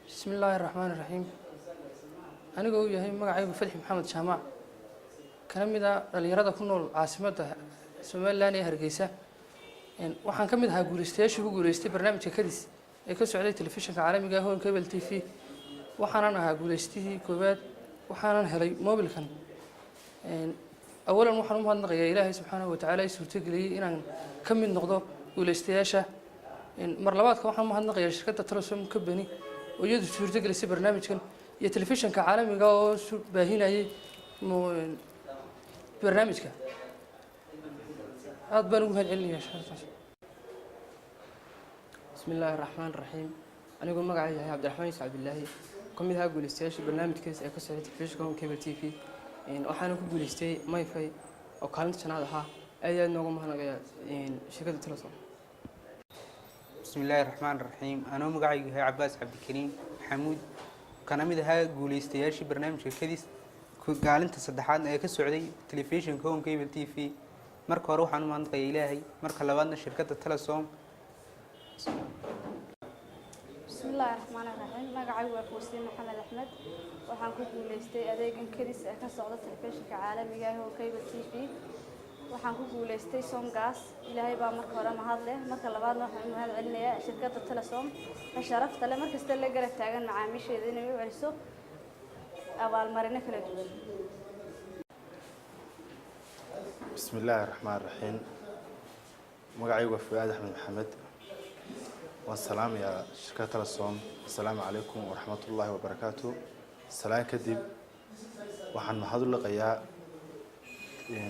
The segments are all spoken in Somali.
Bismi illaahi raxmaani raxiim. Anigoo uu yahay magacaygu Fadxi Maxamed Jaamac, kana mid ah dhalinyarada ku nool caasimadda Somaliland ee Hargeysa, waxaan ka mid ahaa guuleystayaashii ku guuleystay barnaamijka Kadis ee ka socday telefishinka caalamiga ah Horn Cable TV. Waxaanan ahaa guuleystihii koowaad, waxaanan helay mobilkan. Awalan, waxaan u mahadnaqayaa Ilaahay subxaanahu watacaala i suurtageliyey inaan ka mid noqdo guuleystayaasha. Mar labaadka, waxaan u mahadnaqayaa shirkadda Telesom Company oo iyadu suurtagelisay barnaamijkan iyo telefishinka caalamiga oo baahinayay barnaamijka. Aad baan ugu mahad celinayaa shirkadaas. Bismi illaahi raxmaan raxiim. Anigoo magacay yahay Cabdiraxmaan Yuusuf Cabdilaahi, ka mid ahaa guuleystayaasha barnaamijkaas ee ka socday telefishinka Horn Cable TV, waxaana ku guuleystay MiFi oo kaalinta shanaad ahaa. Aad iyo aad noogu mahadnaqayaa shirkadda Telesom. Bismi illaahi raxmaan raxiim. Anoo magacaygu yahay Cabaas Cabdikariim Maxamuud, kana mid ahaa guuleystayaashii barnaamijka Kadis, kaalinta saddexaadna ee ka socday telefishinka Horn Cable TV. Marka hore waxaan u mahadnaqayaa Ilaahay, marka labaadna shirkadda Telesom. Bismi illaahi raxmaani raxiim. Magacaygu waa Fuusiin Maxamed Axmed. Waxaan ku guuleystay adeegan Kadis ee ka socda telefishinka caalamiga ah oo Cable TV. Waxaan ku guuleystay Somgas. Ilaahay baa marka hore mahad leh, marka labaadna waxaan u mahad celinayaa shirkadda Telesom ee sharafta leh, markasta la garab taagan macaamiisheeda inay u celiso abaalmarino kala duwan. Bismi illaahi raxmaan raxiim. Magacaygu waa Fuaad Axmed Maxamed. Waan salaamayaa shirkadda Telesom. Assalaamu calaykum waraxmat ullaahi wabarakaatu. Salaan kadib, waxaan mahad u laqayaa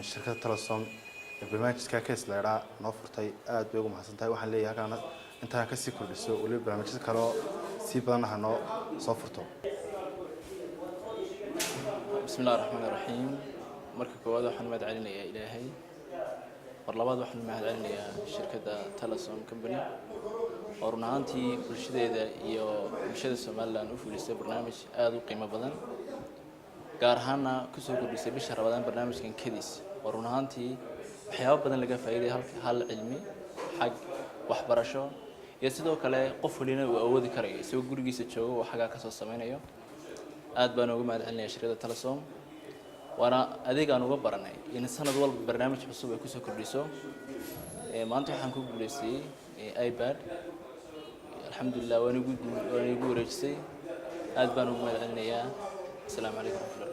shirkadda Telesom ee barnaamijka Kadis leedhaa noo furtay. Aad bay ugu mahadsan tahay. Waxaan leeyahay halkaana intaan kasii kordhiso, weliba barnaamijyo kaloo sii badanna ha noo soo furto. Bismi illahi raxmaan iraxiim. Marka koowaad waxaan mahad celinayaa Ilaahay. Mar labaad waxaan mahad celinayaa shirkadda Telesom Company oo run ahaantii bulshadeeda iyo bulshada Somaliland u fulisay barnaamij aada u qiimo badan, gaar ahaana kusoo kordhisay bisha Ramadaan barnaamijkan Kadis, oo run ahaantii waxyaabo badan laga faa'iiday, hal cilmi, xag waxbarasho iyo sidoo kale qof walina uu awoodi karayo isagoo gurigiisa joogo uu xaggaa kasoo sameynayo. Aad baan uga mahad celinaya shirkadda Telesom, waana adeeg aan uga baranay in sanad walba barnaamij cusub ay kusoo kordhiso. Maanta waxaan ku guuleystay iPad. Alxamdulilah, waan igu wareejisay. Aad baan ugu mahad celinayaa. Asalaamu calaykum.